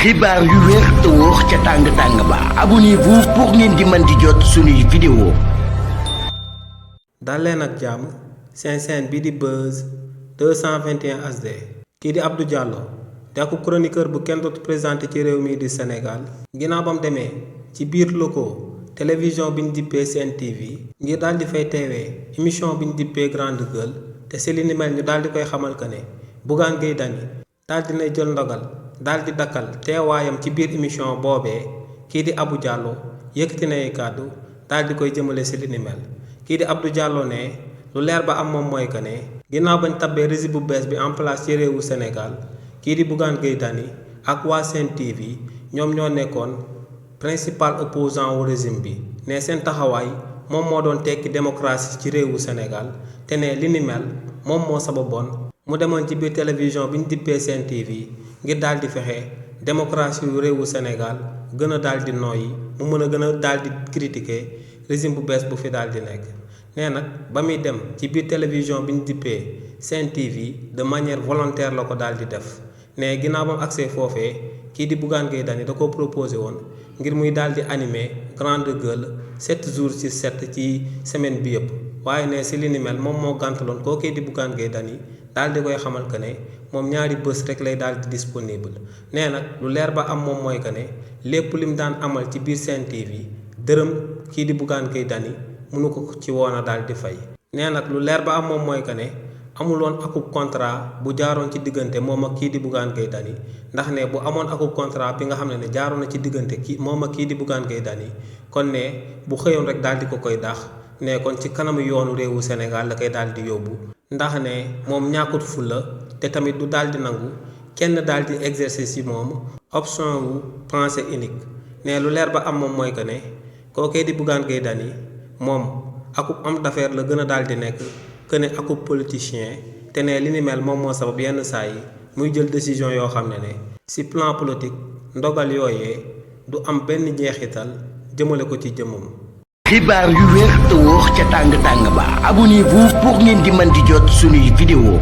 xibaar yu wér te wóor ca tàng ba abonnez-vous pour ngeen di mën di jot suñuy vidéo. dal leen ak jàmm seen chaîne bi di Buzz 221 HD. kii di Abdou Diallo di ak chroniqueur bu kenn dootu présenté ci réew mi di Sénégal ginnaaw bam demee ci biir locaux télévision bi ñu dippee Sen TV ngir daal di fay teewee émission bi ñu dippee Grande Gueule te si li ni mel ñu daal di koy xamal que ne Bougane Gueye Dany daal di nay jël ndogal daal di dakkal teewaayam ci biir émission boobee kii di Abdou Diallo yëkkati na ay kàddu daal di koy jëmale si li ni mel kii di Abdou Diallo ne lu leer ba am moom mooy que ne ginnaaw bañ tabbee régime bu bees bi en place ci réewu Sénégal kii di Bougane Gueye Dany ak waa Sen TV ñoom ñoo nekkoon principal opposant wu régime bi ne seen taxawaay moom moo doon tekki démocratie ci réewu Sénégal te ne li ni mel moom moo sababoon mu demoon ci biir télévision bi ñu dippee Sen TV ngir daal di fexe démocratie yu réewu Sénégal gën a daal di noyyi mu mën a gën a daal di critiquer régime bu bees bu fi daal di nekk. nee nag ba muy dem ci biir télévision bi ñu dippee Sen TV de manière volontaire la ko daal di def ne ginnaaw ba mu agsee foofee kii di Bougane Gueye Dany da ko proposé woon ngir muy daal di animer Grande Gueule 7 jours sur 7 ci semaine bi yëpp waaye ne si li ni mel moom moo gàntaloon koo kii di Bougane Gueye Dany daal di koy xamal que ne moom ñaari bés rek lay daal di disponible. nee nag lu leer ba am moom mooy que ne lépp lim daan amal ci biir Sen TV dërëm kii di Bougane Gueye Dany mënu ko ci woon a daal di fay. nee nag lu leer ba am moom mooy que ne amuloon akub contrat bu jaaroon ci diggante moom ak kii di Bougane Gueye Dany ndax ne bu amoon akub contrat bi nga xam ne jaaroon na ci diggante kii moom ak kii di Bougane Gueye Dany kon ne bu xëyoon rek daal di ko koy dax ne kon ci kanamu yoonu réewu Sénégal la koy daal di yóbbu ndax ne moom ñàkkut fulla te tamit du daal di nangu kenn daal di exercer ci moom option wu pensée unique. ne lu leer ba am moom mooy que ne kookee di Bougane Gueye Dany moom akub homme d'affaires la gën a daal di nekk que ne akub politicien te ne li ni mel moom moo sabab yenn saa yi muy jël décision yoo xam ne ci plan politique ndogal yooyee du am benn jeexital jëmale ko ci jëmmam. xibaar yu wér te wóor ca tàng ba abonnez-vous pour ngeen di mën di jot suñuy vidéo.